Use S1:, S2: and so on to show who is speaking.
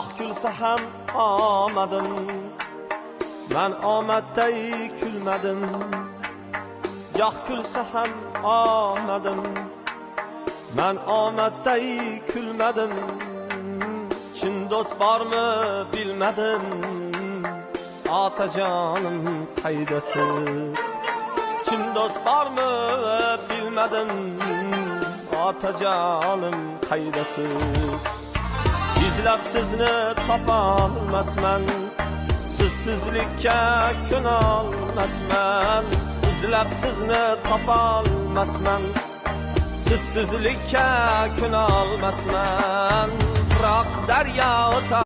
S1: Goh kulsa ham omadim, man omadday kulmadim. Goh kulsa ham omadim, man omadday kulmadim. Chin do'st bormi bilmadim, otajonim qaydasiz? Chin do'st bormi bilmadim, otajonim qaydasiz? Izlab sizni topolmasman, sizsizlikka ko'nolmasman. Izlab sizni topolmasman, sizsizlikka ko'nolmasman. Biroq daryo